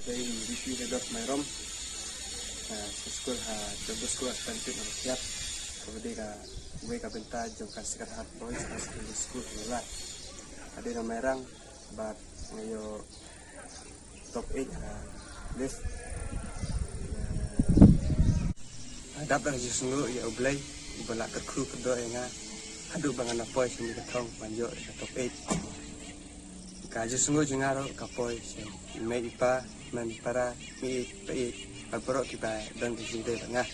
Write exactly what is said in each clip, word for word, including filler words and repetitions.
Dei Ricky Hedok Myrom. Ah, sa skul ha Don Bosco Aspirant Youth Nongkhiat. Kaba dei kawei ka bynta jong ka Sacred Heart Boys High Secondary School Nonglait. Ka dei na Mairang bad nga ïoh top eight ha list. Nga dap da ka jingsngew ïa U Blei uba la kyrkhu kyrdoh ïa nga haduh ba nga la poi sha kane ka thong ban ïoh ïa ka top eight. Ka jingsngew jong nga ruh ka poi sha i mei i pa, i mei i para, i mei i pa, i pa baroh kiba don ka jingdei bad nga.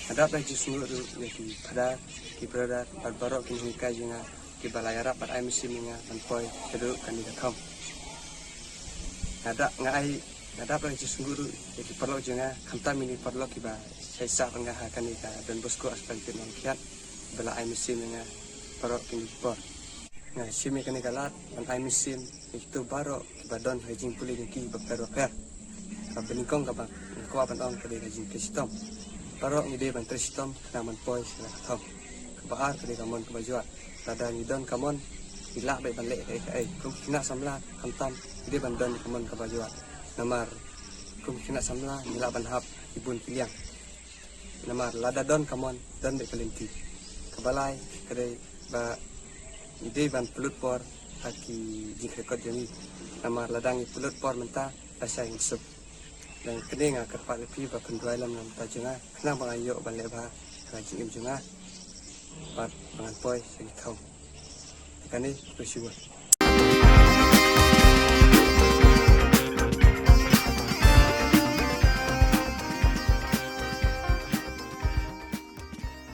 Nga dap da ka jingsngew ruh ïa ki phadar, ki brother bad baroh ki nonghikai jong nga kiba la ïarap bad ai mynsiem ïa nga ban poi shaduh kane ka thong. Nga dap, nga ai, nga dap da ka jingsngew ruh ïa ki paralok jong nga, khamtam ïa ki paralok kiba shai sah bad nga ha kane ka Don Bosco Aspirant Youth Nongkhiat, ba la ai mynsiem ïa nga baroh kine ki por. Nga shim ïa kane ka lad ban ai mynsiem ïa kito baroh kiba don ha ka jingpule jong ki bapher bapher. Kaba nyngkong kaba nga kwah ban ong ka dei ka jingtrei shitom. Baroh ngi dei ban trei shitom khnang ban poi sha la ka thong. Kaba ar ka dei ka mon kaba jwat. Lada ngi don ka mon, ngi lah beit ban leh kaei kaei. Kum ki khynnah samla, khamtam ngi dei ban don ka mon kaba jwat. Namar kum ki khynnah samla ngi lah ban hap ki bun ki liang. Namar lada don ka mon, don beit ka lynti. Kaba lai ka dei ba ngi dei ban pynlut por ha ki jingkyrkhu jong ngi. Namar lada ngi pynlut por mynta, lashai ngin suk. Dang kane nga kyrpad ïa phi ba pynduwai lem na ka bynta jong nga khnang ba ngan ïoh ban leh bha ha ka jingim jong nga bad ba ngan poi sha ki thong. Kane, khublei shibun.